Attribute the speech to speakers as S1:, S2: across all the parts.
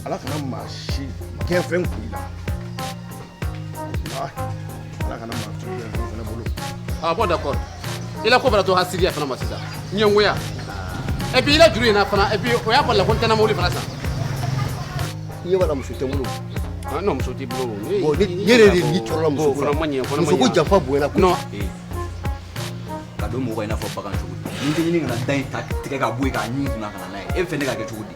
S1: Ala kana maa si gɛnfɛn kun i la. Walahi, Ala kana maa to gɛnfɛn fana bolo.
S2: Ah bon, d'accord, i la ko bɛna to hasidiya fana ma sisan, ɲɛngoya, et puis i la juru in na fana, et puis o y'a bali la ko n tɛna mobili fana san.
S3: I ɲɛ b'a la, muso tɛ n bolo.
S2: Ah non, muso t'i bolo.
S3: Bon, ne yɛrɛ de ni tɔɔrɔla muso ko
S2: fana
S3: la.
S2: ma ɲɛ, fana ma
S3: Muso ko
S2: ɲɛ.
S3: janfa bonyana kojugu.
S2: Non.
S4: Ka don mɔgɔ i n'a fɔ bagan cogo di? Ni tɛ ɲini ka na da in ta tigɛ ka bɔ yen k'a ɲin kunna ka na n'a ye, e bɛ fɛ ne ka kɛ cogo di?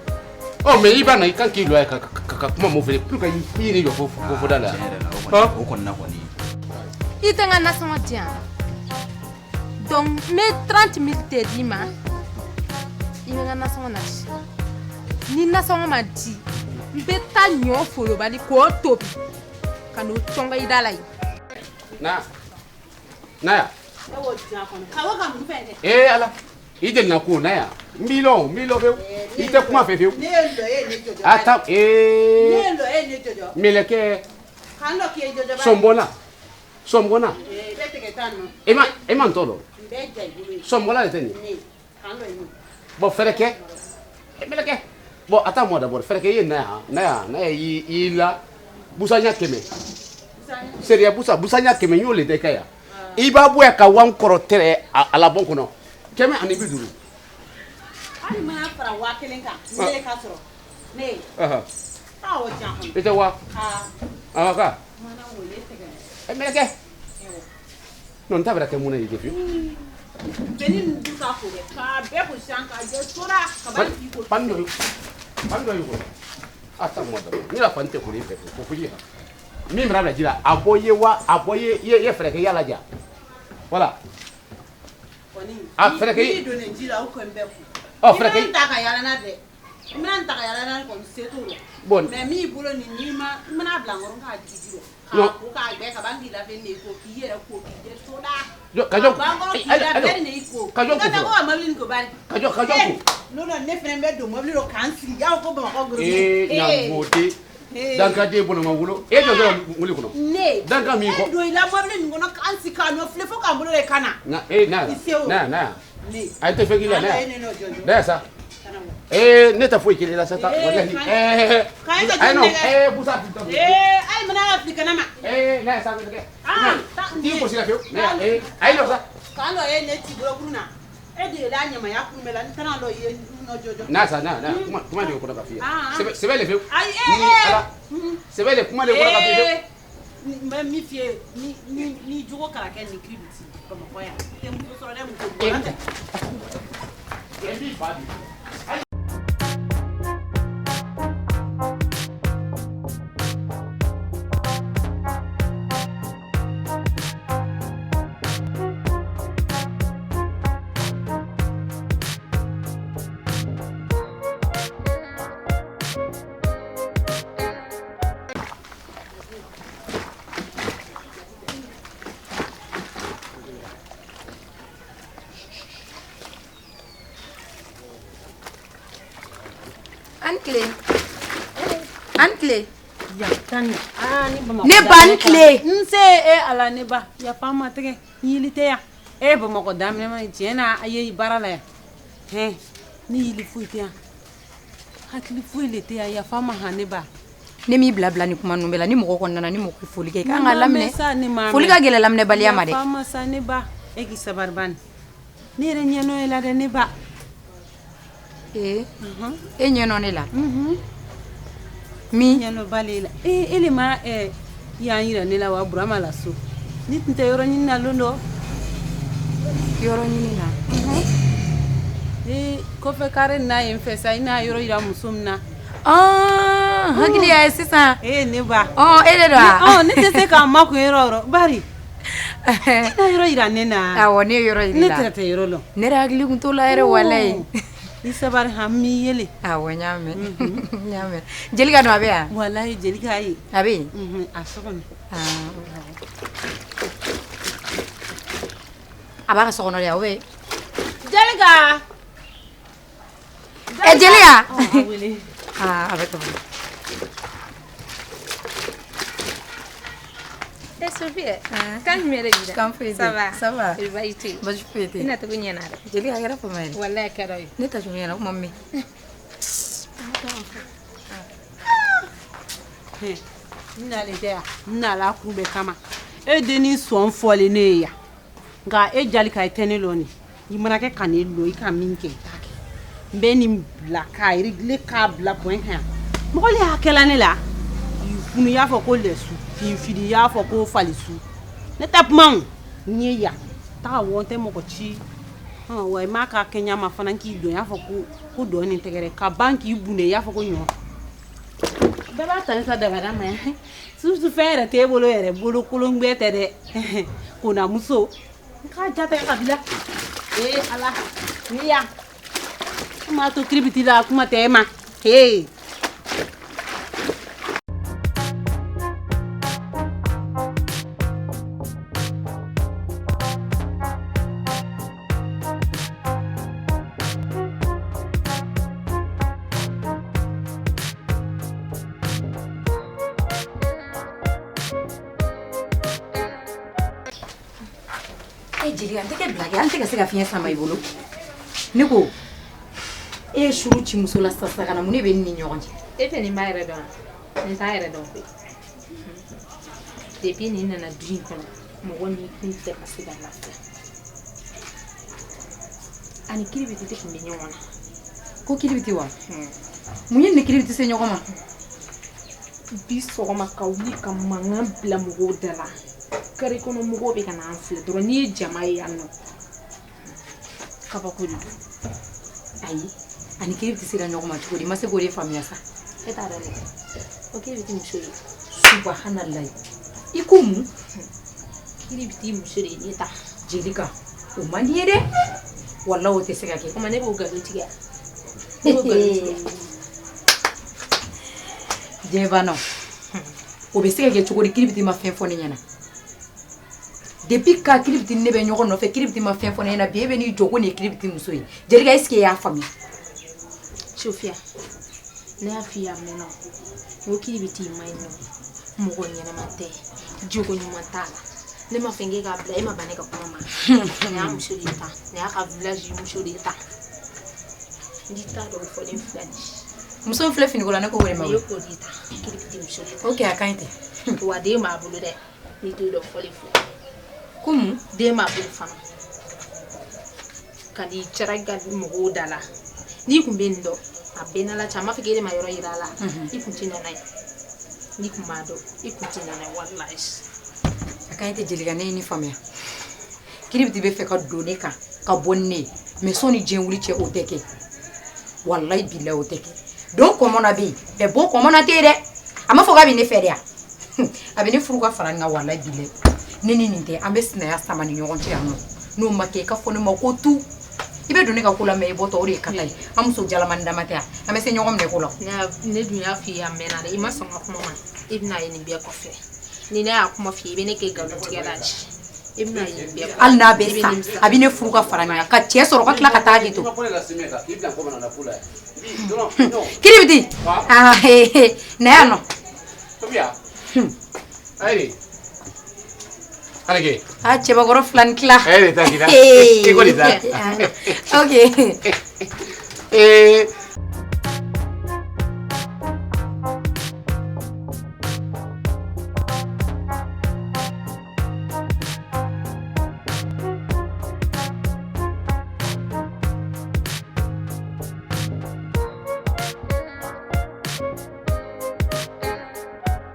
S2: Ɔ, mais i b'a na, i kan k'i jɔ yan ka kuma mun fɛ pour que i yɛrɛ jɔ fo da la.
S4: Tiɲɛ yɛrɛ la, o kɔni, o kɔni na kɔni.
S5: I tɛ n ka nasɔngɔ di yan, donc n bɛ 30 mille de d'i ma, i bɛ n ka nasɔngɔ nati. Ni nasɔngɔ ma di, n bɛ taa ɲɔ folobali k'o tobi ka n'o cɔngɔ i da la yen.
S2: Na na yan.
S6: E wo diɲɛ kɔnɔ ka bɔ ka mun fɛ dɛ?
S2: Ee ala, i delina ko na yan, n b'i lɔn, n b'i lɔn fewu, i tɛ kuma fɛ fewu.
S6: Ne ye lɔ ye, ne jɔjɔ.
S2: A ta
S6: Ne
S2: ee.
S6: ye lɔ ye, ne jɔjɔ.
S2: Mɛlɛkɛ.
S6: K'an lɔ k'i ye jɔjɔ ba.
S2: Sɔnbɔla, sɔnbɔla.
S6: I bɛ tigɛ tan nɔ.
S2: E ma n tɔ dɔn.
S6: N bɛ ja i bolo ye.
S2: Sɔnbɔla de tɛ nin ye.
S6: Ne k'an lɔ ye.
S2: Bon, fɛrɛ kɛ, mɛlɛkɛ, bon, attends moi d'abord, fɛrɛ kɛ, i ye na yan, na yan, na yan, i la busa ɲɛ 100, seriya busa, busa ɲɛ 100, n y'o le da i kan yan. I b'a bɔ yan ka wa n kɔrɔ tɛrɛ a labɔn kɔnɔ 150.
S6: Hali mana fara 1000 kan, ne ye ka sɔrɔ ne ye. Aa, o diɲɛ kɔnɔ.
S2: I tɛ wa?
S6: Aa.
S2: A ka.
S6: Mana wo ye tigɛ.
S2: E mɛlɛkɛ, non, n ta bɛna kɛ mun na ye fiyewu.
S6: Bɛnni ninnu dun ka ko dɛ, k'a bɛɛ ko sisan k'a jɛ soda ka ba k'i ko.
S2: Pan dɔ ye, pan dɔ ye kɔrɔ. Attends moi d'abord, ne la fan tɛ kɔrɔ i fɛ ko foyi kan min bɛna bila ji la, a bɔ i ye wa, a bɔ i ye, i ye fɛɛrɛ kɛ i y'a laja, voilà.
S6: Kɔni.
S2: A fɛrɛ kɛ.
S6: N'i donnen ji la, o kɔni bɛ ko.
S2: Ɔ, fɛrɛ kɛ.
S6: I bɛna n ta ka yaala n'a dɛ. I bɛna n ta ka yaala n'a kɔni se t'o la.
S2: Bon.
S6: Mais min y'i bolo nin, n'i ma, i mana bila n kɔrɔ k'a jigi ji rɔ.
S2: Non.
S6: K'a ko k'a gbɛ ka ban k'i lafɛ ne ko k'i yɛrɛ ko k'i jɛ soda.
S2: Jɔ ka jɔ.
S6: Ka ban kɔrɔ k'i
S2: Ayi, ayi,
S6: lafɛ ne ko.
S2: ka jɔ
S6: I ka
S2: ko
S6: taa
S2: fɔlɔ.
S6: ko ka mobili nin ko bari.
S2: Ka jɔ ko.
S6: Non non, ne fɛnɛ bɛ don mobili rɔ k'an sigi y'a ko Bamakɔ goro.
S2: Ee, ɲangoden.
S6: Ee.
S2: Dankaden bɔnɔma wolo e jɔ jɔ mobili kɔnɔ.
S6: Ne.
S2: Dankan min kɔ.
S6: E don i la mobili nin kɔnɔ k'an sigi k'a nɔ filɛ fo k'an bolo de kana.
S2: Na ee, na
S6: I se o.
S2: na na.
S6: Ne.
S2: A tɛ fɛn k'i la, na
S6: Ala ye
S2: yan.
S6: ne nɔ jɔjɔ.
S2: Na yan sa.
S6: Kana wɔ.
S2: Ee, ne tɛ foyi k'i la sa ta.
S6: Ee,
S2: Walahi ee.
S6: K'an ka
S2: Ayi non.
S6: jɔn nɛgɛ.
S2: Ee, busa.
S6: Ee, ayi mana ka fili kana ma.
S2: Ee, na yan sa, mɛlɛkɛ.
S6: Ah, ta
S2: T'i gosi la fewu. Na yan, ee, ayi lɔ sa.
S6: K'an lɔ ye ne ci bolokuru na. E de la ɲamaya kun bɛ la, n taara lɔ ye nɔ jɔjɔ.
S2: Na sa, na na, kuma kuma de kɔnɔ ka f'i ye.
S6: Ah, ah.
S2: Sɛbɛ sɛbɛ le fewu.
S6: Ayi, ee,
S2: Ni
S6: ee.
S2: Ala sɛbɛ le, kuma de kɔnɔ ka f'i ye fewu.
S6: Ee, n bɛ min f'i ye, ni jogo kara kɛ nin kiri bi ti Bamakɔ yan. I tɛ muso sɔrɔ dɛ, muso bɔra tɛ.
S2: E b'i fa bi.
S5: An tile, an tile.
S6: Tani, aa ni Bamakɔ.
S5: Ne ba, n tile.
S6: N se e Ala, ne ba, yafa n ma tɛgɛ yili tɛ yan. E Bamakɔ daminɛ ma tiɲɛ na, a ye baara la yan. Hɛn, ne yili foyi tɛ yan. Hakili foyi le tɛ yan, yafa n ma han ne ba.
S5: Ne m'i bila bila ni kuma ninnu bɛɛ la, ni mɔgɔ kɔni nana, ni mɔgɔ ye foli kɛ, i kan ka
S6: Ne ma
S5: laminɛ.
S6: mɛn sa, ne ma
S5: Foli
S6: mɛn.
S5: ka gɛlɛn laminɛbaliya ma dɛ.
S6: Yafa n ma sa ne ba, e k'i sabari bani. Ne yɛrɛ ɲɛ nɔ ye la dɛ ne ba.
S5: Ee, e ɲɛ nɔ ne la min?
S6: Ɲɛ nɔ b'ale la. Ee, e le ma yan yira ne la wa Burama la so. Ne tun tɛ yɔrɔ ɲini na lon dɔ.
S5: Yɔrɔ ɲini na?
S6: Ee, kɔfɛ kare n'a ye n fɛ sa, i n'a yɔrɔ yira muso min na.
S5: Ɔɔ, hakili y'a ye sisan.
S6: Ee ne ba.
S5: Ɔ, e de don wa?
S6: Ɔ, ne tɛ se k'a makun yɔrɔ o yɔrɔ bari. I na yɔrɔ yira ne na.
S5: Awɔ, ne ye yɔrɔ yira i
S6: Ne
S5: la.
S6: tɛrɛ tɛ yɔrɔ lɔn.
S5: Ne yɛrɛ hakili kun t'o la yɛrɛ, walayi.
S6: I sabari han, n m'i yele.
S5: Awɔ, n y'a mɛn, n y'a mɛn. Jelika dun, a bɛ yan?
S6: Walayi, Jelika ye.
S5: A bɛ yen?
S6: A so kɔnɔ.
S5: A b'a ka so kɔnɔ de, ou bien?
S6: Jelika.
S5: Ɛ, Jelika.
S6: Ɔ, a wele.
S5: Aa, a bɛ tɛmɛ.
S7: Eh Sophie, kan jumɛn de b'i la?
S5: Kan foyi tɛ.
S7: Ça va?
S5: Ça va.
S7: Baasi tɛ yen.
S5: Baasi foyi tɛ.
S7: I nacogo ɲɛna dɛ.
S5: Jelika, a kɛra fama ye.
S7: Walayi, a kɛra o ye.
S5: Ne ta cogo ɲɛna, kuma mɛn.
S6: N nalen tɛ yan, n nala kun bɛɛ kama. E dennin sɔn fɔlen ne ye yan, nka e Jalika, i tɛ ne lɔn. I mana kɛ ka ne lɔ, i ka min kɛ, i t'a kɛ. N bɛ nin bila k'a réglé, k'a bila point kan yan. Mɔgɔ le y'a kɛla ne la k'i funu, i y'a fɔ ko lɛsu, k'i fili, i y'a fɔ ko falisu. Ne tɛ kuma o. N ye yan taga wɔ, n tɛ mɔgɔ ci wa. I m'a k'a kɛ ɲa ma fana k'i don, i y'a fɔ ko dɔn nin tɛgɛrɛ ka ban k'i bunde, i y'a fɔ ko ɲɔ. Bɛɛ b'a ta ne ta dabada ma yan. Surtout fɛn yɛrɛ t'e bolo yɛrɛ, bolo kolongbɛ tɛ dɛ. Konamuso, n k'a ja tɛ ka bila. Ee Ala, ni yan kuma to kiribiti la, kuma tɛ e ma. Hey.
S8: E Jelika, an tɛ kɛ blague, an tɛ ka se ka fiɲɛ sama i bolo. Ne ko e ye suru ci muso la sisan ka na, mun de bɛ ni ɲɔgɔn cɛ?
S7: E tɛ nin ba yɛrɛ dɔn wa? Nin t'a yɛrɛ dɔn koyi. Depuis nin nana du in kɔnɔ, mɔgɔ ni kun tɛ ka se ka lafiya. Ani kiribiti tɛ kun bɛ ɲɔgɔn na.
S8: Ko kiribiti wa? Mun ye nin kiribiti se ɲɔgɔn ma?
S7: Bi sɔgɔma ka wuli ka mankan bila mɔgɔw da la. Kare kɔnɔ mɔgɔw bɛ ka n'an filɛ dɔrɔn, n'i ye jama ye yan nɔ. Kabako de don.
S8: Ayi, ani kiribiti sera ɲɔgɔn ma cogo di? I ma se k'o de faamuya sa.
S7: E t'a dɔn dɛ. O kiribiti muso ye.
S8: Subahanallahi, i ko mun?
S7: Kiribiti muso de ye ne ta.
S8: Jelika, o man di ye dɛ, walahi o tɛ se ka kɛ.
S7: O ma, ne b'o nkalon tigɛ. Ne b'o nkalon tigɛ.
S8: Diɲɛ banna. O bɛ se ka kɛ cogo di? Kiribiti ma fɛn fɔ ne ɲɛna. Depuis ka kiribiti ne bɛ ɲɔgɔn nɔfɛ, kiribiti ma fɛn fɔ ne ɲɛna. Bi e bɛ n'i jɔ ko nin ye kiribiti muso ye. Jelika, est ce que e y'a faamuya?
S7: Sofia, ne y'a f'i ye a mɛnna. N ko kiribiti ma ɲi nɔ. Mɔgɔ ɲɛnama tɛ. Jogo ɲuman t'a la. Ne ma fɛn k'e k'a bila, e ma ban ne ka kuma ma. Nin y'a muso de ye tan. Nin y'a ka village muso de ye tan. N'i t'a dɔn, o fɔlen filɛ nin ye.
S8: Muso in filɛ finiko la, ne ko o de ma.
S7: Nin ye k'o de ta. Kiribiti muso de.
S8: Ok, a ka ɲi ten.
S7: Wa den b'a bolo dɛ. N'i t'o dɔn, fɔlen filɛ.
S8: Ko mun?
S7: Den b'a bolo fana. Ka n'i cara ka mɔgɔw da la. N'i kun bɛ nin dɔn, a bɛɛ n'Ala cɛ, a m'a fɔ k'e de ma yɔrɔ yira a la. I kun tɛ na n'a ye. N'i kun b'a dɔn, i kun tɛ na n'a ye walahi.
S8: A ka ɲi tɛ Jelika, ne ye nin faamuya. Kiribiti bɛ fɛ ka don ne kan ka bɔ ni ne ye, mais sɔnni diɲɛ wuli cɛ, o tɛ kɛ. Walahi bilahi, o tɛ kɛ. Don kɔmɔ na bɛ yen, mais bɔ kɔmɔ na tɛ yen dɛ. A ma fɔ k'a bɛ ne fɛ de yan, a bɛ ne furu ka fara nin kan. Walahi bilahi, ne ni nin tɛ, an bɛ sinaya sama ni ɲɔgɔn cɛ yan nɔ. N'o ma kɛ, i ka fɔ ne ma ko tu i bɛ don ne ka ko la, mais i bɔtɔ o de ye kata ye. An muso jalamani dama tɛ yan, an bɛ se ɲɔgɔn minɛ ko la.
S7: Ne dun y'a f'i ye a mɛnna dɛ, i ma sɔn ka kuma ma. I bɛna ye nin bɛɛ kɔfɛ. Ni ne y'a kuma f'i ye, i bɛ ne kɛ nkalontigɛla de. I bɛna ye nin bɛɛ kɔfɛ.
S8: Hali n'a bɛ
S7: I
S8: sa,
S7: nimisa.
S8: a bɛ ne furu ka fara nin kan, ka cɛ sɔrɔ ka tila ka taa di to. Kiribiti, ah na yan nɔ.
S2: Sofia. Ayi. Aleke.
S8: Ah, cɛbakɔrɔ fila ni tila.
S2: Eh, de ta k'i la. I ko de ta.
S8: Ok.
S2: Eh.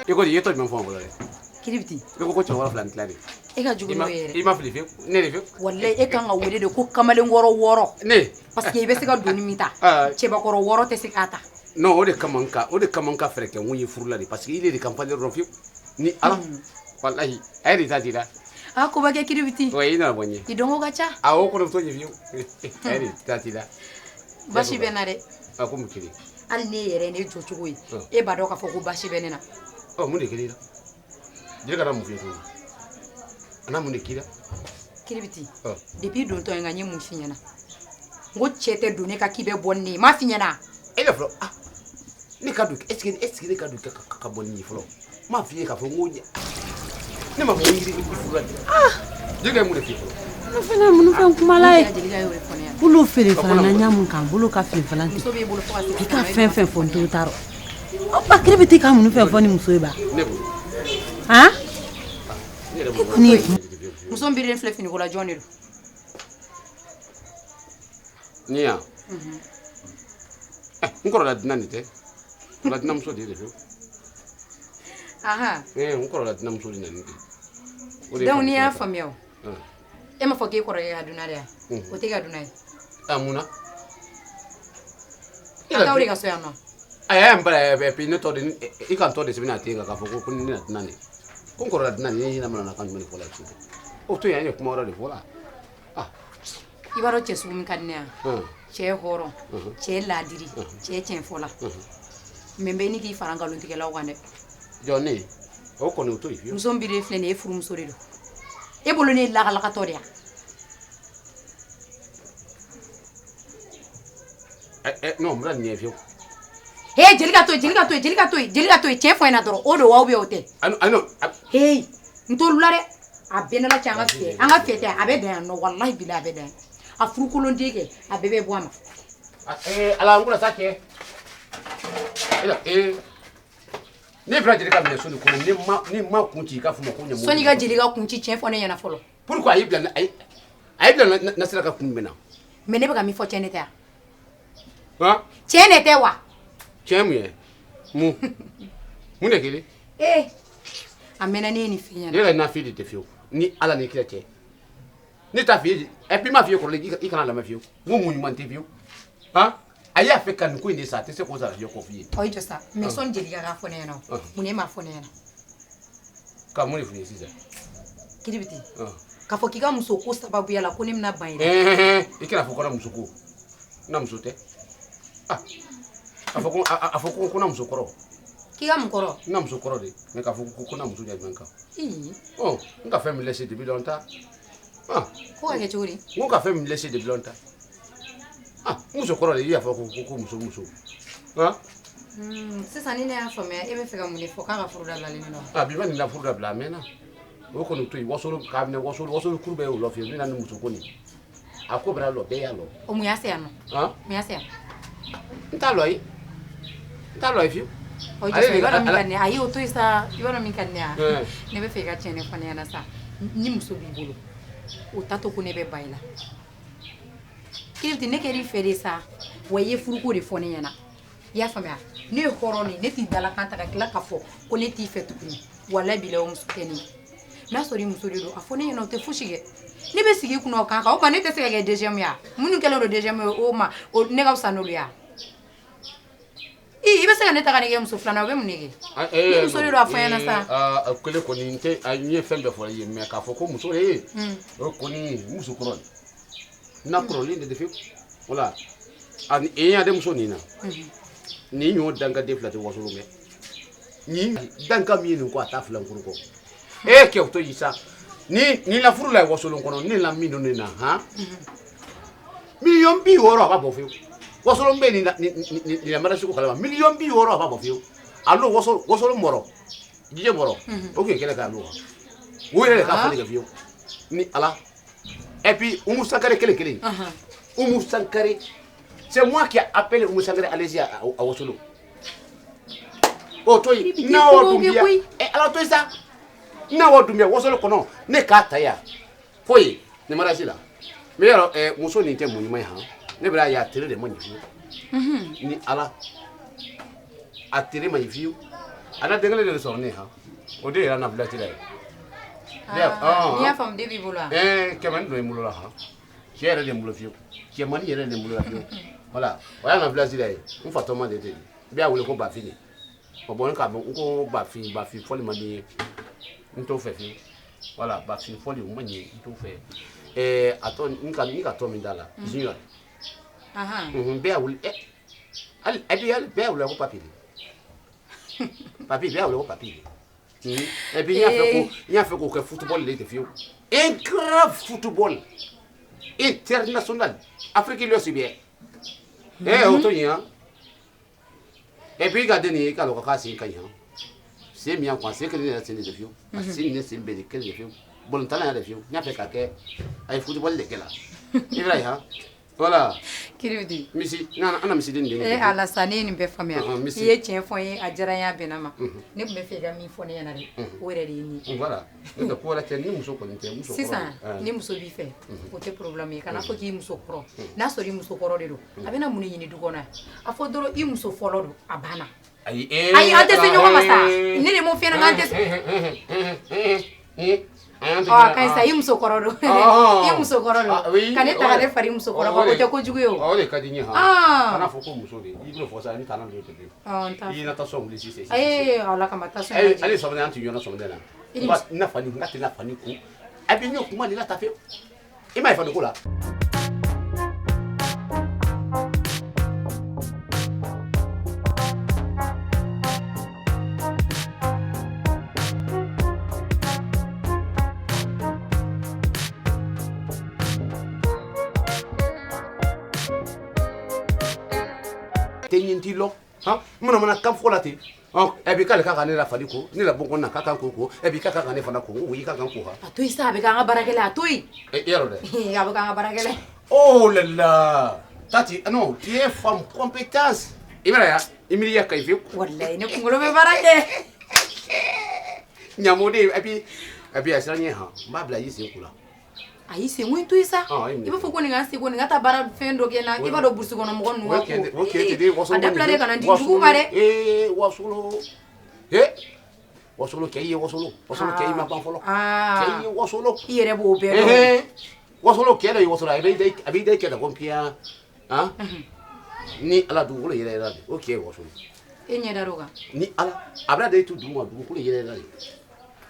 S2: I ko di, i ye tɔ jumɛn fɔ n fɔlɔ dɛ?
S8: Kiribiti.
S2: I ko cɛkɔrɔba fila ni tila de.
S8: E ka jugu n'o ye yɛrɛ.
S2: I ma fili fiyewu, ne de fiyewu.
S8: Walayi, e kan ka wele de ko kamalenkɔrɔ wɔɔrɔ.
S2: Ne.
S8: Parce que i bɛ se ka doni min ta,
S2: Ah.
S8: cɛbakɔrɔ wɔɔrɔ tɛ se k'a ta.
S2: Non, o de kama n ka fɛɛrɛ kɛ n ko n ye furu la de, parce que ile de ka n falen dɔrɔn fiyewu. Ni Ala. Walahi, a ye de ta t'i la.
S8: A ko ba kɛ Kiribiti.
S2: Wa i nana bɔ n ye.
S8: I dɔnko ka ca.
S2: Awɔ, o kɔnɔ bɛ to ɲɛ fiyewu. A ye de ta t'i la.
S8: Basi bɛ n na dɛ.
S2: A ko mun kelen?
S8: Hali ne yɛrɛ ne jɔcogo ye, e b'a dɔn k'a fɔ ko basi bɛ ne na.
S2: Ɔ, mun de kɛra i la? Jeli ka na mun f'i ye tuguni? A n'a mun de k'i la?
S8: Kiribiti,
S2: Ɔ.
S8: depuis dontɔ in ka, n ye mun f'i ɲɛna? N ko cɛ tɛ don ne kan k'i bɛ bɔ ni ne ye. N m'a f'i ɲɛna?
S2: E de fɔlɔ, ah, ne ka don, est ce que ne ka don ka bɔ ni ye fɔlɔ? N m'a f'i ye k'a fɔ n ko ne ma fɔ ko yiri i furu la de. Jeli ye mun de f'i ye fɔlɔ?
S6: Ne fana mun fɛn kumala ye.
S8: Jelika y'o de fɔ ne ɲɛna.
S6: Bolo feere fana na ɲa mun kan, bolo ka feere fana ten.
S8: Muso b'e bolo fo ka se
S6: I ka fɛn fɛn fɔ, n t'o ta rɔ. O ba Kiribiti ka mun fɛn fɔ ni muso ye ba?
S2: Ne bolo.
S6: Han?
S2: Ne yɛrɛ
S6: E kɔni ye
S8: Muso min birilen filɛ finiko la, jɔn de don?
S2: Ni yan. N kɔrɔla dunan de tɛ. Kɔrɔla dunanmuso de ye de fiyewu.
S8: Ahan.
S2: N kɔrɔla dunanmuso de nana ni de. O de ye
S8: Donc n'i y'a
S2: farikolo ta.
S8: faamuya o.
S2: Ah.
S8: E m'a fɔ k'e kɔrɔkɛ ka dunan de ya?
S2: Mhm.
S8: O tɛ ka dunan ye.
S2: Ah, mun na?
S8: A t'aw de ka so yan nɔ.
S2: A y'a n bara et puis ne tɔ de i ka n tɔ de sɛbɛn a ten kan k'a fɔ ko ne na dunan de. Ko n kɔrɔla dunan de ne ɲinɛ mana kan jumɛn de fɔ la sisan. O to yen, an ye kuma wɛrɛ de fɔ la.
S8: I b'a dɔn cɛ sugu min ka di ne ye? Cɛ hɔrɔn, cɛ laadiri, cɛ tiɲɛfɔla. Mais n bɛ ni k'i fara nkalontigɛlaw kan dɛ.
S2: Jɔn ne o kɔni o to yen fiyewu.
S8: Muso min birilen filɛ nin ye, e furumuso de don. E bolo ne ye lakalakatɔ de ya?
S2: Non, n bɛna nin ɲɛ fiyewu.
S8: He, jeli ka to yen, jeli ka to yen, jeli ka to yen, jeli ka to yen, tiɲɛ fɔ n ɲɛna dɔrɔn, o don wa ou bien o tɛ?
S2: Ayi non.
S8: Hey, n t'olu la dɛ. A bɛɛ n'Ala cɛ, an ka fɛ, an ka fɛ tɛ, a bɛ dan yan nɔ, walahi bilahi a bɛ dan yan. A furukolonden kɛ, a bɛɛ bɛ bɔ a ma.
S2: Ala n kunna sa cɛ. Ne bila jeli ka minɛ so nin kɔnɔ, ni ma kun ci i k'a fɔ ma ko ɲɛ.
S8: Sɔnni ka jeli ka kun ci, tiɲɛ fɔ ne ɲɛna fɔlɔ.
S2: Pourquoi a y'i bila a y'i bila Nasira ka kun jumɛn na?
S8: Mais ne bɛ ka min fɔ, tiɲɛ ne tɛ wa?
S2: Han?
S8: Tiɲɛ ne tɛ wa?
S2: Tiɲɛ mun ye? Mun? Mun de kɛlen?
S8: Ee, a mɛnna ne ye nin f'i ɲɛna.
S2: Ne yɛrɛ nafi de tɛ fiyewu. Ni Ala ni kira cɛ. Ne t'a f'i ye, et puis n m'a f'i ye kɔrɔlen, i kana lamɛn fiyewu. N ko mun ɲuman tɛ fiyewu. Han? A y'a fɛ ka nin ko in de sa, a tɛ se k'o sara fiyewu k'o f'i ye.
S8: Ɔ, i jɔ sa, mais sɔnni jeli ka k'a fɔ ne ɲɛna o. Mun e m'a fɔ ne ɲɛna?
S2: Ka mun de f'i ye sisan?
S8: Kiribiti. K'a fɔ k'i ka muso ko sababuya la ko ne bɛna ban i la.
S2: I kana fɔ ko na muso ko. Na muso tɛ. Ah. A fɔ ko a fɔ ko na muso kɔrɔ.
S8: K'i ka mun kɔrɔ?
S2: Na muso kɔrɔ de, mais k'a fɔ ko na muso jumɛn kan.
S8: Ii.
S2: Ɔ, n ka fɛn min laissé depuis longtemps. Ah.
S8: Ko ka kɛ cogo di?
S2: N ko ka fɛn min laissé depuis longtemps. Ah, muso kɔrɔ de, i y'a fɔ ko muso muso. Han?
S8: Sisan ni ne y'a faamuya, e bɛ fɛ ka mun de fɔ k'a ka furu dabilalen ne la?
S2: Ah, bi ma nin la furu dabila a mɛnna. O kɔni to yen, wasolo k'a minɛ wasolo kuru bɛɛ y'o lɔ fiyewu, ne na ni muso ko nin. A ko bɛna lɔ, bɛɛ y'a lɔ.
S8: O mun y'a se yan nɔ?
S2: Han?
S8: Mun y'a se yan?
S2: N t'a lɔ ye. N t'a lɔ ye fiyewu.
S8: Ɔ, jɔ sa, i b'a dɔn min ka di ne ye? Ayi, o to yen sa, i b'a dɔn min ka di ne ye? Ne bɛ fɛ i ka tiɲɛ de fɔ ne ɲɛna sa. Ni muso b'i bolo, o t'a to ko ne bɛ ban i la. Kiribiti, ne kɛr'i fɛ de sa, wa i ye furuko de fɔ ne ɲɛna. I y'a faamuya? Ne ye hɔrɔn de ye, ne t'i dalakan ta ka tila k'a fɔ ko ne t'i fɛ tuguni. Walahi bilahi o muso tɛ ne ye. N'a sɔrɔ i muso de don, a fɔ ne ɲɛna, o tɛ fosi kɛ. Ne bɛ sigi i kunna o kan kan, o ma ne tɛ se ka kɛ deuxième ye wa? Minnu kɛlen don deuxième ye, o ma ne ka fisa n'olu ye wa? I bɛ se ka ne ta ka ne kɛ muso filanan, o bɛ mun de kɛ? Ni muso de don, a fɔ n ɲɛna sa.
S2: A kelen kɔni n tɛ, n ye fɛn bɛɛ fɔ i ye, mais k'a fɔ ko muso de ye, o kɔni muso kɔrɔ de. Na kɔrɔlen de fiyewu. Wala. Ani e y'a denmuso nin na. Nin ɲɔ dankaden fila tɛ wasolo mɛ. Nin danka min ye nin ko a t'a filankuru kɔ. E kɛ o to yen sa. Ni la furu la wasolon kɔnɔ, ne la min don ne na han. 60 million a b'a bɔ fiyewu. Wasolon bɛ nin nin la mara sugu kalama. 60 million a b'a bɔ fiyewu. A n'o wasolo mɔrɔ. Jijɛ mɔrɔ. O kun ye kɛlɛ k'a n'o wa. O yɛrɛ de k'a fɔli kɛ fiyewu. Ni Ala. Et puis Oumou Sankare kelen kelen. Oumou Sankare, c'est moi qui ai appelé Oumou Sankare, allez-y à Wasolo. Oh toi, na wa Doumbia. Eh ala to sa. Na wa Doumbia Wasolo kɔnɔ, ne k'a ta yan. Foyi, ne mariage la. Mais yɔrɔ muso nin tɛ mun ɲuman ye han. Ne bɛna ye a tere de ma ɲi fiyewu. Ni Ala. A tere ma ɲi fiyewu. A na den kelen de sɔrɔ ne han. O de yɛrɛ na village la ye.
S8: N'i y'a faamu, den b'i bolo wa?
S2: Kɛmɛ ni dɔ ye n bolo la han. Cɛ yɛrɛ de n bolo fiyewu. Cɛmannin yɛrɛ de n bolo la fiyewu. Voilà. O y'a na village la ye. N fatɔma de tɛ. I b'a wele ko Bafin. O bɔn k'a bɔ n ko Bafin, Bafin fɔli man di n ye. N t'o fɛ fiyewu. Voilà, Bafin fɔli o man ɲi, n t'o fɛ. A tɔ n ka tɔ min da la. Junior. Bɛɛ y'a wele hali et puis hali bɛɛ y'a wele ko papi de. Papi, bɛɛ y'a wele ko papi de. Et puis n y'a fɛ k'o kɛ football de tɛ fiyewu. Un grand football international. Afrique l'Ouest bien. O to yen han. Et puis i ka den nin ye, i k'a dɔn k'a sen ka ɲi han. Sen min y'a kun, a sen kelen yɛrɛ sen de tɛ fiyewu. A sen ni ne sen bɛɛ de kelen de fiyewu. Balontanna yɛrɛ fiyewu. N y'a fɛ k'a kɛ a ye football de kɛ la. I bɛna ye han. Voilà.
S8: Kiribiti.
S2: Misi, an na misiden de.
S8: Eh Ala sa ne ye nin bɛɛ faamuya.
S2: Misi.
S8: I ye tiɲɛ fɔ n ye, a diyara n ye, a bɛnna ma. Ne tun bɛ fɛ i ka min fɔ ne ɲɛna dɛ, o yɛrɛ de ye nin ye.
S2: Voilà. Ne tɛ ko wɛrɛ tɛ, ni muso kɔni tɛ, muso kɔrɔ.
S8: Sisan ni muso b'i fɛ, o tɛ problème ye. Kana fɔ k'i muso kɔrɔ. N'a sɔrɔ i muso kɔrɔ de don, a bɛna mun de ɲini du kɔnɔ yan? A fɔ dɔrɔn i muso fɔlɔ don, a banna.
S2: Ayi,
S8: Ayi, an tɛ se ɲɔgɔn ma sa. Ne de m'o f'i ɲɛna k'an tɛ se. Ɔ, a ka ɲi sa, i muso kɔrɔ don. I muso kɔrɔ don. Ka ne ta ka ne fara i muso kɔrɔ kan, o tɛ kojugu ye o.
S2: O de ka di n ye han. Kana fɔ ko muso de. I bɛna fɔ sa, n taara don ten.
S8: Ɔ, n t'a
S2: I ye n ka tasɔn wuli sisan.
S8: Ee, Ala kama tasɔn in
S2: Ale sɔgɔmada an tun ɲɔgɔn sɔgɔmada la. N na fani, n ka tɛ na fani ko. A bɛ n ye kuma de la ta fiyewu. I m'a ye fani ko la. Tɛ ɲin t'i lɔ han mana mana kan fɔ la ten ɔ ɛ bi k'ale ka kan ne la fali ko ne la bon kɔnɔ k'a kan ko ko ɛ bi k'a ka kan ne fana ko n ko i ka kan ko han.
S8: A to yen sa, a bɛ k'an ka baarakɛla, a to yen.
S2: E y'a dɔn dɛ.
S8: A bɛ k'an ka baarakɛla.
S2: Oh là là, Tati, non, tu es femme compétence. I bɛna yan, i miiri ya ka ɲi fiyewu.
S8: Walayi ne kunkolo bɛ baara kɛ.
S2: Ɲamoden et puis a sera ɲɛ han, n b'a bila i sen ko la.
S8: Ayi, sen ko in to yen sa. I b'a fɔ ko nin ka n seko nin ka taa baara fɛn dɔ kɛ n na, i b'a dɔn burusi kɔnɔ mɔgɔ ninnu ka ko. A dabila de, kana n di jugu ma dɛ.
S2: Ee wasolo, ee wasolo cɛ i ye wasolo, wasolo cɛ i ma ban fɔlɔ. Cɛ i ye wasolo.
S8: I yɛrɛ b'o bɛɛ dɔn.
S2: Wasolo cɛ dɔ ye wasolo, a b'i da i cɛ la ko piyan han. Ni Ala dugukolo yɛrɛ yɛrɛ de, o cɛ ye wasolo.
S8: E ɲɛ dar'o kan.
S2: Ni Ala a bɛna da i to dugu ma, dugukolo yɛrɛ yɛrɛ de.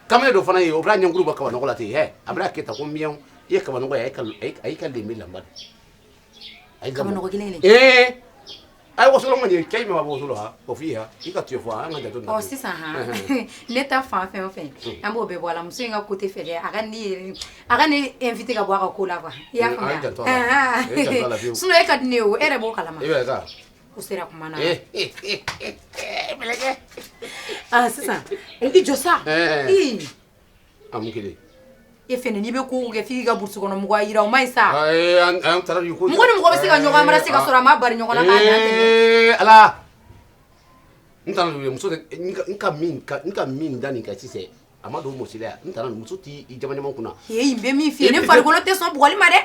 S2: Kamalen dɔ fana ye, o bɛna ɲɛnkuru bɔ kabanɔgɔ la ten, hɛ a bɛna kɛ tan ko miɲɛw. I ye kabanɔgɔ ye, a y'i ka lenbe lanba de.
S8: Kabanɔgɔ kelen kelen.
S2: Ee a ye wasolo ma ɲɛ, cɛ in ma bɔ wasolo ha, o f'i ye ha, i ka tiɲɛ fɔ an ka janto nin na.
S8: Ɔ sisan han, ne ta fan fɛn o fɛn, an b'o bɛɛ bɔ a la. Muso in ka côté fɛ dɛ, a ka ne invité ka bɔ a ka ko la quoi. I y'a faamuya? Sinon e ka di ne ye o, e yɛrɛ b'o kalama.
S2: E bɛ ka.
S8: O sera kuma na.
S2: Ee.
S8: Mɛlɛkɛ. Ah sisan, i jɔ sa.
S2: Ee. A mun kelen?
S8: E fɛnɛ n'i bɛ ko o ko kɛ f'i k'i ka burusi kɔnɔ mɔgɔ yira, o ma ɲi sa.
S2: Ayi, an taara nin ko.
S8: Mɔgɔ ni mɔgɔ bɛ se ka ɲɔgɔn embrasser ka sɔrɔ a ma bari ɲɔgɔn na k'a dan tɛmɛ.
S2: Ee Ala. N taara muso de, n ka min da nin kan sisan, a ma don mɔgɔ si la yan. N taara muso t'i jama jama kunna.
S8: Ee n bɛ min f'i ye, ne farikolo tɛ sɔn bugɔli ma dɛ.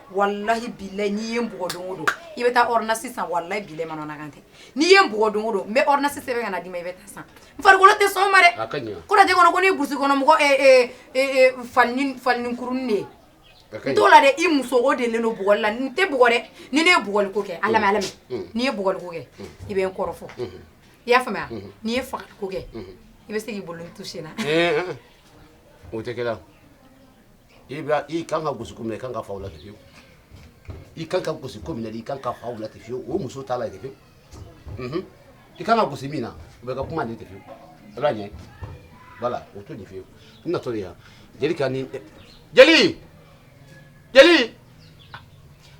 S8: Walahi bilahi, n'i ye n bugɔ don o don, i bɛ taa ordonnance san, walahi bilahi manamanakan tɛ. N'i ye n bugɔ don o don, n bɛ ordonnance sɛbɛn ka na d'i ma, i bɛ taa san. N farikolo tɛ sɔn o ma dɛ.
S2: A ka ɲi.
S8: Kɔrɔ tɛ kɔnɔ ko ne ye burusi kɔnɔ mɔgɔ falini kurunin de ye. N t'o la dɛ, i muso o delilen don bugɔli la, n tɛ bugɔ dɛ. Ni ne ye bugɔli ko kɛ, a lamɛn a lamɛn. N'i ye bugɔli ko kɛ, i bɛ n kɔrɔfɔ. I y'a faamuya? N'i ye fagali ko kɛ, i bɛ se k'i bolo toucher na.
S2: O tɛ kɛ la. I kan ka gosi ko min na, i kan ka fa o la ten fiyewu. I kan ka gosi ko min na, i kan ka fa o la ten fiyewu. O muso t'a la ten fiyewu. I kan ka gosi min na, o bɛ ka kuma de ten fiyewu. O la ɲɛ. Voilà, o to nin fiyewu. N natɔ de yan. Jeli ka ni Jeli! Jeli!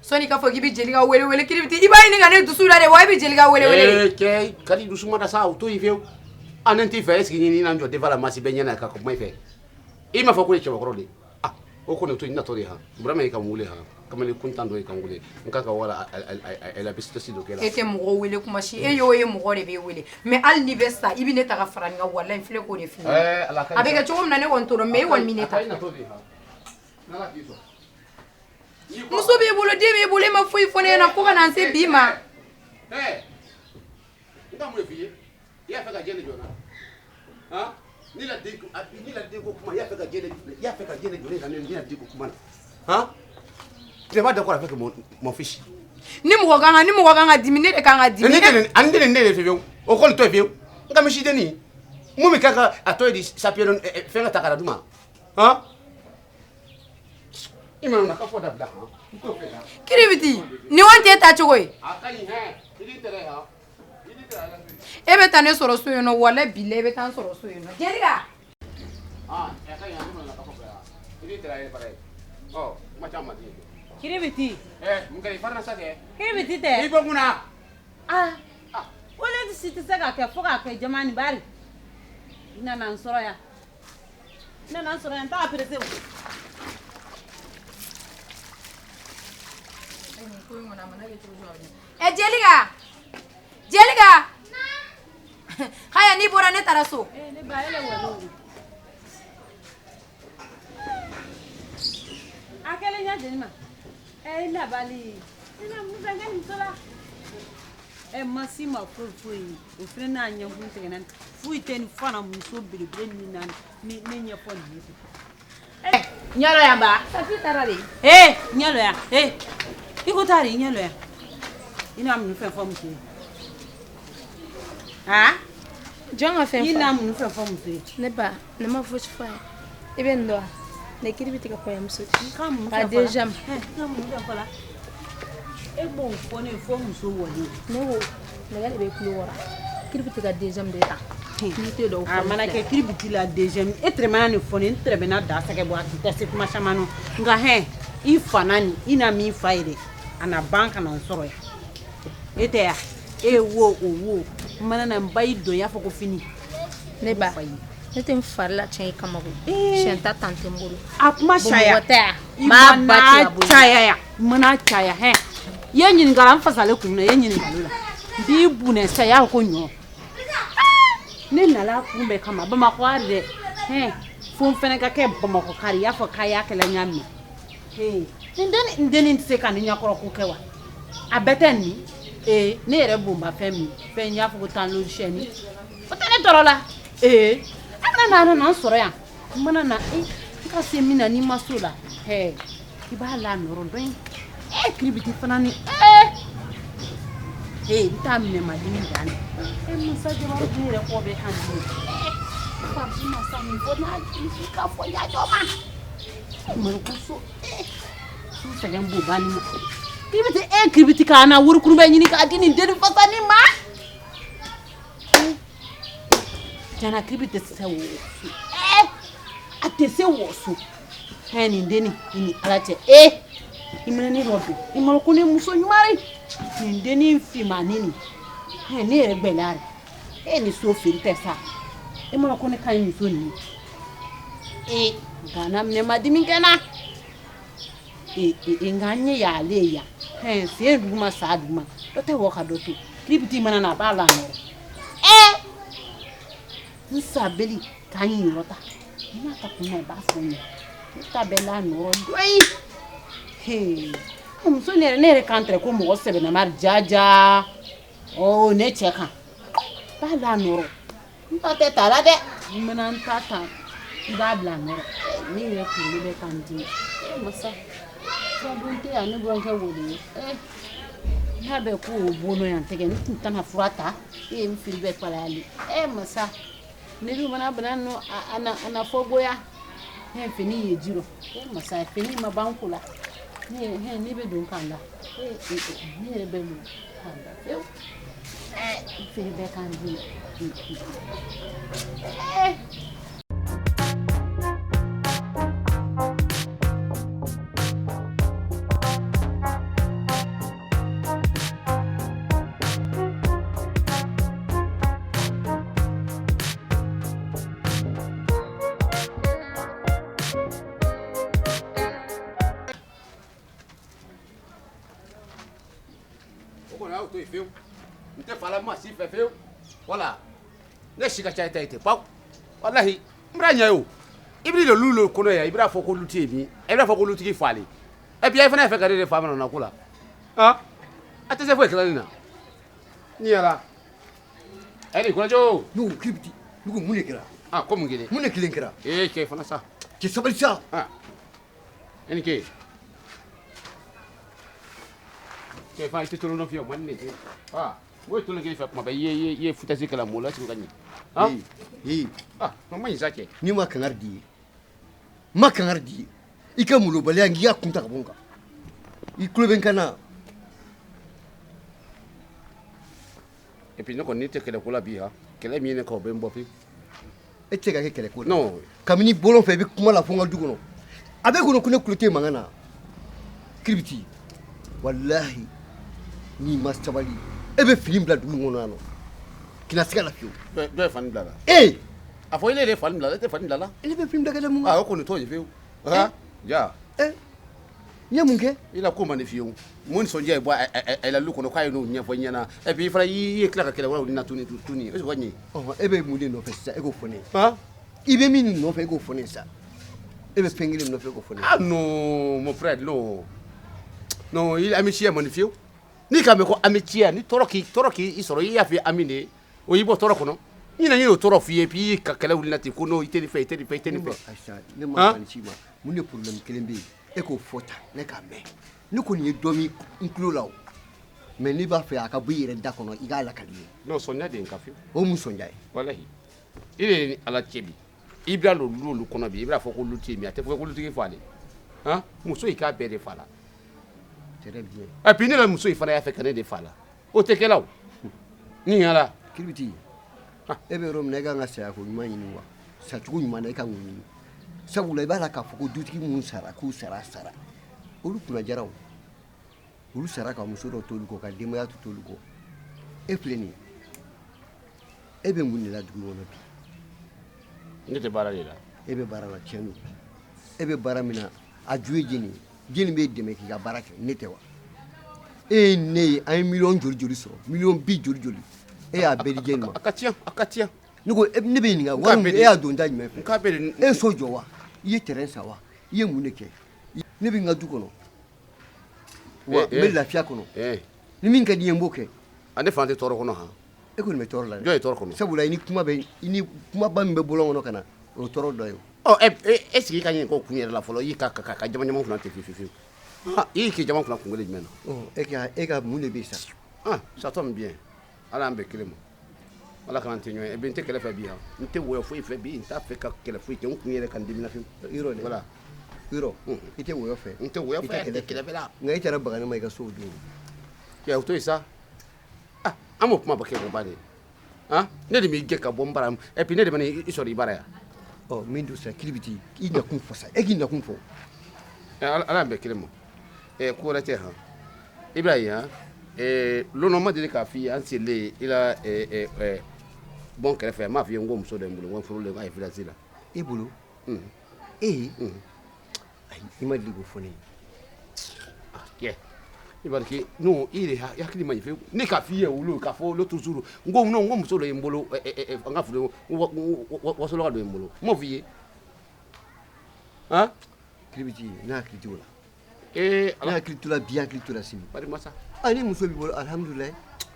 S8: Sɔnni k'a fɔ k'i bɛ jeli ka wele wele Kiribiti, i b'a ɲini ka ne dusu la de wa, i bɛ jeli ka wele wele.
S2: Ee cɛ, ka di dusu ma da sa, o to yen fiyewu. A ne t'i fɛ, est ce que ni na n jɔ devant la masse bɛɛ ɲɛna ka kuma i fɛ? I m'a fɔ ko ye cɛbakɔrɔ de ye. Ah, o kɔni o to yen, n natɔ de han. Burama y'i ka n wele han. Kamalen kuntan dɔ y'i ka n wele. N k'a ka wala a la bisi dɔ kɛ la.
S8: E tɛ mɔgɔ wele kuma si, e y'o ye mɔgɔ de b'e wele. Mais hali n'i bɛ sa, i bɛ ne ta ka fara nin kan, walahi n filɛ k'o de f'i ɲɛna.
S2: Ɛɛ Ala ka ɲi.
S8: A bɛ kɛ cogo min na ne kɔni t'o dɔn, mais e kɔni bɛ ne ta.
S2: A ka ɲi natɔ de han. N'Ala k'i sɔn.
S8: Muso b'i bolo, den b'i bolo, e ma foyi fɔ ne ɲɛna fo ka na n se bi ma.
S2: Ɛɛ, n ka mun de f'i ye? I y'a fɛ ka jɛn de jɔ n na? Han? Ni la den ko kuma, i y'a fɛ ka jɛn de jɔ ne la, ni la den ko kuma na. Han? Tu n'es pas d'accord avec mon fils?
S8: Ni mɔgɔ kan ka dimi, ne de kan ka dimi.
S2: Ne de ne de fiyewu. O kɔni to yen fiyewu. N ka misidennin, mun bɛ kɛ ka a tɔ ye di sapiyɛn fɛn ka ta ka na d'u ma? Han? I mana na ka fɔ dabila han. N t'o fɛ han.
S8: Kiribiti, nin kɔni t'e ta cogo ye.
S2: A ka ɲi hɛn. I ni tɛrɛ han. I ni tɛrɛ ala.
S8: E bɛ taa ne sɔrɔ so yen nɔ, walahi bilahi e bɛ taa n sɔrɔ so yen nɔ. Jelika.
S2: Ah, a ka ɲi han, ne mana na ka fɔ bila han. I ni tɛrɛ ye bara ye. Ɔ, kuma caman ma di.
S6: Kiribiti.
S2: Ɛ, mun kɛra i farila sa kɛ?
S6: Kiribiti tɛ.
S2: I bɔ mun na?
S6: Ah. O le si tɛ se ka kɛ fo k'a kɛ jama ni bari. I nana n sɔrɔ yan. I nana n sɔrɔ yan, n t'a pressé o.
S5: Ɛ Jelika, Jelika, haya n'i bɔra ne taara so.
S6: Ne ba ele walo. A kɛlen ɲa jeni ma. Ɛ i labali. I na mun fɛn kɛ nin muso la? Ɛ masi ma foyi foyi o fana n'a ɲɛkun tigɛ na foyi tɛ nin fana muso belebele min na ni ne ɲɛfɔ nin ye. Ɲɛlɔ yan ba.
S5: Safi taara de.
S6: Ee ɲɛlɔ yan. Ee i ko taa de ɲɛlɔ yan. I n'a mun fɛn fɔ muso ye? Han?
S7: Jɔn ka fɛn fɔ?
S6: I n'a mun fɛn fɔ muso ye?
S7: Ne ba, ne ma fosi fɔ a ye. I bɛ nin dɔn wa? Ne kiri bɛ tigɛ kɔɲɔmuso di.
S6: Ka mun
S7: Ka
S6: fɛn fɔ la?
S7: deuxième.
S6: Ka mun fɛn fɔ la? E b'o fɔ ne ye fo muso walen.
S7: Ne ko nɛgɛ de bɛ kulo kɔrɔ. Kiri bɛ tigɛ deuxième de ta. N'i tɛ dɔw
S6: A mana kɛ kiri biti la deuxième e tɛrɛmɛna nin fɔ ne n tɛrɛmɛna da sɛgɛ bɔ a tɛ se kuma caman nɔ nka hɛn i fa na nin i na min fa ye dɛ a na ban ka na n sɔrɔ yan e tɛ yan e wo o wo n mana na n ba y'i don i y'a fɔ ko fini.
S7: Ne ba, ne tɛ n fari la tiɲɛ i kama koyi. Siɲɛ ta tan tɛ n bolo.
S6: A kuma caya.
S7: Bamakɔ tɛ yan.
S6: I
S7: N b'a ba
S6: mana
S7: tigɛ ka bɔ yen.
S6: caya yan i mana caya hɛn i ye ɲininkali la n fasalen kun na i ye ɲininkali la n b'i bunɛ sa i y'a fɔ ko ɲɔ. Ne nana kunbɛn kama Bamakɔ hali dɛ hɛn fo n fɛnɛ ka kɛ Bamakɔ kari i y'a fɔ k'a y'a kɛla ɲa min nin denni n denni tɛ se ka ne ɲɛkɔrɔ ko kɛ wa a bɛɛ tɛ nin ee ne yɛrɛ bonba fɛn min fɛn y'a fɔ ko tan lo siyɛni o tɛ ne tɔɔrɔ la ee a kana na na n sɔrɔ yan n mana na e n ka se min na n'i ma s'o la hɛ i b'a la nɔrɔ dɔn e kiribiti fana ni ee ee n t'a minɛ madimi dan e musa jabaru dun yɛrɛ kɔ bɛ kan bi fabi masa min fɔ n'a i ka fɔ yajɔ ma maloku so su sɛgɛn bonba ni ma kiribiti e kiribiti k'a na worokuru bɛ ɲini k'a di nin denni fasani ma jana kiribiti tɛ se wɔso a tɛ se wɔso hɛn nin denni i ni ala cɛ e i mana ne dɔ don i ma ko ne muso ɲuman nin denni finmanni nin hɛn ne yɛrɛ gbɛlɛya de e ni so feere tɛ sa e ma ko ne ka ɲi muso nin ye e nka na minɛ ma dimi kɛ na e e nka n ɲɛ y'ale yan hɛn sen duguma sa duguma dɔ tɛ wɔ ka dɔ to kiribiti mana na a b'a la nɔrɔ ɛ n sabeli k'a ɲiyɔrɔ ta n n'a ta kun na i b'a fɔ n ye ne ta bɛɛ la nɔrɔ dɔyi hee muso ne yɛrɛ ne yɛrɛ kan tɛrɛ ko mɔgɔ sɛbɛnnama jaja ɔ ne cɛ kan b'a la nɔrɔ n ta tɛ ta la dɛ n mana n ta ta i b'a bila nɔrɔ ne yɛrɛ kunkolo bɛ ka n dimi e masa furabon tɛ yan ne burankɛ wele ye n'a bɛ ko o bon yan tɛgɛ n tun tɛna fura ta e n fili bɛ kalayali e masa ne dun mana bana nɔ a na fɔ goya hɛn fini ye ji rɔ e masa fini ma ban ko la ne hɛn ne bɛ don k'an da ne yɛrɛ bɛ don k'an da fewu fini bɛ k'an dimi
S2: O kɔni y'aw to yen fewu n tɛ fa la maa si fɛ fewu wala ne si ka ca e ta ye ten pawu walahi n bɛna ɲɛ ye o i bɛ olu le kɔnɔ yan i bɛna fɔ ko olu tɛ yen min i bɛna fɔ ko olutigi falen ɛ bi e fana y'a fɛ ka ne de fa mana ko la han a tɛ se foyi tilali na ni yala ɛ ni kɔnɔjɔ
S3: n'o kiribiti ne ko mun de kɛra
S2: ah ko mun kelen
S3: mun de kelen kɛra
S2: ee cɛ fana sa
S3: cɛ sabali sa
S2: ah e ni ke cɛ fa i tɛ tolon dɔn fiyewu man ne tɛ ah n ko tolon kelen fɛ kuma bɛɛ i ye futasi kɛla mɔgɔ la sigi ka ɲɛ ah
S3: ee
S2: ah ma ɲi sa cɛ
S3: n'i ma kangari di ye n ma kangari di ye i ka molobaliya n k'i ka kun ta ka bɔ n kan i tulo bɛ n kan na
S2: et puis ne kɔni ne tɛ kɛlɛko la bi han kɛlɛ min ye ne kan o bɛ n bɔ pewu
S3: e tɛ se ka kɛ kɛlɛko la
S2: non
S3: kabini bɔlɔn fɛ i bɛ kuma la fo n ka du kɔnɔ a bɛ kɔnɔ ko ne tulo tɛ mankan na kiribiti walahi n'i ma sabali e bɛ fini bila dugu in kɔnɔ yan nɔ k'i na se ka la fiyewu
S2: dɔ ye fani bila la
S3: ee
S2: a fɔ ile de ye fani bila la e tɛ fani bila la
S3: ne bɛ fini bila ka da mun
S2: ah
S3: kan
S2: o kɔni t'o ye fiyewu han ja
S3: ee N ye mun kɛ?
S2: I la ko man di fiyewu. Mun nisɔndiya ye bɔ a la lu kɔnɔ k'a ye n'o ɲɛfɔ n ɲɛna, et puis i fana i ye tila ka kɛlɛ wɛrɛw na tuguni tuguni, est ce que o ka ɲi?
S3: Ɔhɔn, e bɛ mun de nɔfɛ sisan? E k'o fɔ ne ye. I bɛ min nɔfɛ, e k'o fɔ ne ye sisan. E bɛ fɛn kelen min nɔfɛ, e k'o fɔ ne ye.
S2: Ah non, mon frère, non non, i amitié man di fiyewu. N'i k'a mɛn ko amitié, ni tɔɔrɔ k'i sɔrɔ, i y'a fɔ ami de ye, o y'i bɔ tɔɔrɔ kɔnɔ. N ɲinɛ n y'o tɔɔrɔ f'i ye, puis i ka kɛlɛ wuli na ten ko non, i tɛ nin fɛ, i tɛ nin fɛ, i tɛ nin fɛ.
S3: Ayisa, ne ma ban ci ma. Mun de problème kelen bɛ yen? E k'o fɔ tan, ne k'a mɛn. Ne kɔni ye dɔ min n tulo la o, mais n'i b'a fɛ a ka bɔ i yɛrɛ da kɔnɔ, i k'a lakali ye.
S2: Non, sɔnja de ye n ka fiyewu.
S3: O mun sɔnja ye?
S2: Walahi, i de ni Ala cɛ bi, i bɛna don lu olu kɔnɔ bi, i bɛna fɔ ko lutigi mais a tɛ fɔ ko lutigi fa ale han muso in k'a bɛɛ de fa la.
S3: Très bien.
S2: Et puis ne la muso in fana y'a fɛ ka ne de fa la, o tɛ kɛla o ni ala.
S3: Kiribiti, e bɛ yɔrɔ min na, e kan ka saya ko ɲuman ɲini wa sacogo ɲuman na, e kan k'o ɲini, sabula i b'a la k'a fɔ ko dutigi minnu sara, k'u sara sara, olu kunna jara o, olu sara ka muso dɔ t'olu kɔ, ka denbaya to t'olu kɔ. E filɛ nin ye, e bɛ mun de la dugu kɔnɔ bi?
S2: Ne tɛ baara de la.
S3: E bɛ baara la, tiɲɛ don. E bɛ baara min na, a ju ye jɛni ye? Jɛni b'e dɛmɛ k'i ka baara kɛ? Ne tɛ wa? E ye ne ye, an ye miliyɔn joli joli sɔrɔ, miliyɔn bi joli joli, e y'a bɛɛ di jɛni ma?
S2: A ka ca, a ka ca.
S3: Ne ko ne bɛ ɲininka, wari min, e y'a don da jumɛn fɛ?
S2: K'a bɛɛ de.
S3: E ye so jɔ wa? I ye terrain san wa? I ye mun de kɛ? Ne bɛ n ka du kɔnɔ wa, n bɛ lafiya kɔnɔ. Ni min ka di n ye, n b'o kɛ.
S2: A ne fana tɛ tɔɔrɔ kɔnɔ han.
S3: E kɔni bɛ tɔɔrɔ la dɛ.
S2: Jɔn ye tɔɔrɔ kɔnɔ?
S3: Sabula i ni kuma bɛ, i ni kumaba min bɛ bɔlɔn kɔnɔ ka na, o ye tɔɔrɔ dɔ ye o.
S2: Ɔ, ɛ e sigi ka ɲɛ ko kun yɛrɛ la fɔlɔ, i y'i ka jama jama kunna ten fiyewu fiyewu. I y'i k'i jama kunna kun kelen jumɛn na?
S3: Ɔ, e ka mun de bɛ yen sisan?
S2: Ah, ça tombe bien, Ala y'an bɛn kelen ma, Ala k'an tɛ ɲɔgɔn ye. N tɛ kɛlɛ fɛ bi han, n tɛ wɔyɔ foyi fɛ bi, n t'a fɛ ka kɛlɛ foyi kɛ, n kun yɛrɛ ka n dimina fiyewu.
S3: Yɔrɔ dɛ.
S2: Voilà.
S3: Yɔrɔ, i tɛ wɔyɔ fɛ.
S2: N tɛ wɔyɔ
S3: i
S2: fɛ,
S3: tɛ
S2: n tɛ kɛlɛ fɛ la.
S3: Nka e taara baga ne ma i ka so o don.
S2: Yɛ, o to yen sa. Ah, an m'o kuma ba kɛ k'o ban de han. Ne de m'i gɛn ka bɔ n bara, et puis ne de bɛ i sɔrɔ i bara yan.
S3: Ɔ, min don sisan, Kiribiti, i nakun fɔ sa, e k'i nakun fɔ.
S2: Ala y'an bɛn kelen ma. Ko wɛrɛ tɛ han, i bɛna ye han. Lon dɔ, n ma deli k'a f'i ye, an sigilen i la bɔn kɛrɛfɛ, n m'a f'i ye n ko muso dɔ ye n bolo, n ko furulen k'a ye village la.
S3: E bolo? E, ayi, i ma deli k'o fɔ ne ye.
S2: Kɛ i b'a dɔn k'i non, i yɛrɛ hakili ma ɲi fiyewu. Ne k'a f'i ye olu k'a fɔ l'autre jour, n ko non, n ko muso dɔ ye n bolo, n ka furu, wasoloka dɔ ye n bolo, n m'o f'i ye han.
S3: Kiribiti, ne hakili t'o la.
S2: Ee.
S3: Ne hakili t'o la bi, hakili t'o la sini.
S2: Bari masa.
S3: Ah, ni muso b'i bolo, alihamudulilayi.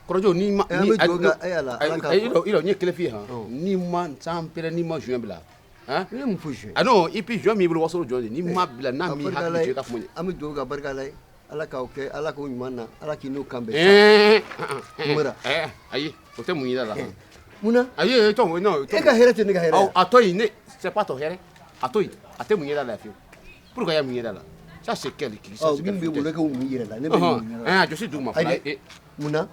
S2: Kɔrɔjɔ, n'i ma
S3: An bɛ dugawu kɛ, ayi Ala, Ala k'a
S2: i n ye kelen f'i ye han, n'i ma san pɛrɛ, n'i ma juin bila han.
S3: Ne mun fɔ juin?
S2: Ah non, et puis juin min b'i bolo, wasolo jɔn de, n'i ma bila n'a m'i hakili to i ka kuma.
S3: An bɛ dugawu kɛ, a barika Ala ye. Ala k'aw kɛ, Ala k'o ɲuman na, Ala k'i n'o kan bɛn.
S2: Ɛɛ, ayi, o tɛ mun yira la.
S3: Mun na?
S2: Ayi, tɔ non.
S3: E ka hɛrɛ tɛ ne ka hɛrɛ ye.
S2: A to yen, ne c'est pas ton hɛrɛ, a to yen, a tɛ mun yira la fiyewu. Pourquoi y'a mun yira la? Ça c'est quel qui ça?
S3: Ɔ, min b'e bolo, e k'o mun yɛrɛ la, ne bɛ mun yɛrɛ la?
S2: A jɔsi dugu ma.
S3: Ayi dɛ, mun na?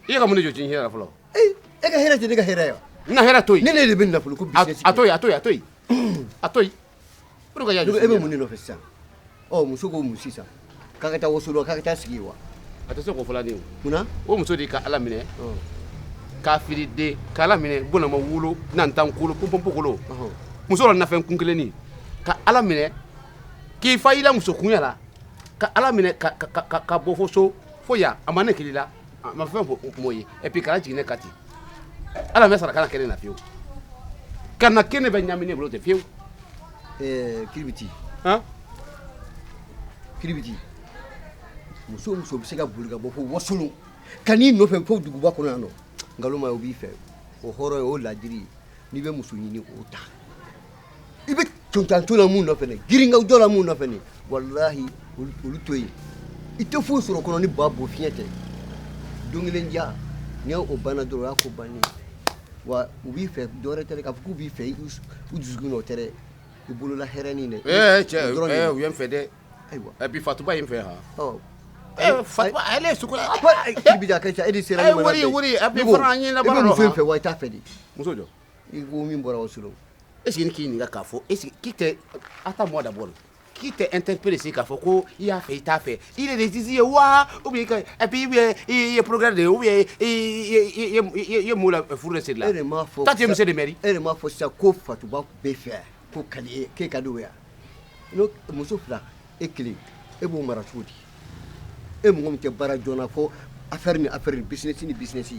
S2: I ka mun de jɔsi hɛrɛ la fɔlɔ?
S3: E ka hɛrɛ tɛ ne ka hɛrɛ ye wa?
S2: N na hɛrɛ to yen.
S3: Ne de bɛ nafolo ko business.
S2: A to yen, a to yen, a to yen, a to yen. Pourquoi y'a jɔsi?
S3: E bɛ mun de nɔfɛ sisan? Ɔ, muso ko mun sisan? K'a ka taa waso k'a ka taa sigi wa?
S2: A tɛ se k'o fɔla ne ye o.
S3: Mun na?
S2: O muso de ka Ala minɛ, kafiri den k'Ala minɛ, bonama wolo nantan kolo pɔnpɔnpokolo, muso la nafɛn kun kelenni, ka Ala minɛ k'i fa i la muso kunya la, ka Ala minɛ ka bɔ fo so fo yan, a ma ne kelen la, a ma fɛn fɔ mɔ ye, et puis k'ala jigin ne ka ten. Ala mɛ sara kana kɛ ne na fiyewu, ka na kɛ ne bɛ ɲami ne bolo tɛ fiyewu.
S3: Ɛɛ, Kiribiti.
S2: Han.
S3: Kiribiti, muso o muso bɛ se ka boli ka bɔ fo wasolon ka n'i nɔfɛ fo duguba kɔnɔ yan nɔ, nkalon ma ye, o b'i fɛ. O hɔrɔn ye, o ladiri ye. N'i bɛ muso ɲini, o ta. I bɛ tontanto la mun nɔfɛ dɛ, girinkaw la mun nɔfɛ nin, walahi, olu to yen, i tɛ foyi sɔrɔ o kɔnɔ ni ba bɔ fiɲɛ tɛ. Don kelen diya n'i o banna dɔrɔn, o y'a ko bannen ye. Wa u b'i fɛ, dɔwɛrɛ tɛ dɛ, k'a fɔ k'u b'i fɛ u dusukun na, o tɛ dɛ, i bolola hɛrɛnin dɛ.
S2: Ɛɛ cɛ, ɛɛ, u ye n fɛ dɛ.
S3: Ayiwa.
S2: Et puis Fatuba ye n fɛ han.
S3: Ɔ.
S2: Ɛɛ, Fatuba ale ye sugu.
S3: Kiribiti, a ka ca, e de sera ne ma.
S2: Wari wari, et puis fana an ye
S3: I
S2: labaara
S3: bɛ
S2: dɔ.
S3: muso in fɛ wa, i t'a fɛ de?
S2: Muso jɔ.
S3: I ko min bɔra wasolon.
S2: Est ce que ni k'i ɲininka k'a fɔ, est ce que qui tɛ, attends-moi d'abord, qui tɛ interpellé se k'a fɔ ko i y'a fɛ, i t'a fɛ, i de zizi ye wa, ou bien et puis ou bien i ye progrès de ye, ou bien i ye mun la furu de siri la?
S3: E de m'a fɔ.
S2: Toi, tu es monsieur le maire.
S3: E de m'a fɔ sisan ko Fatuba bɛ fɛ, ko ka di e, k'e ka di o ye wa? N'o muso fila, e kelen. E b'o mara cogo di? E mɔgɔ min tɛ baara joona fo affaire ni affaire, business ni business.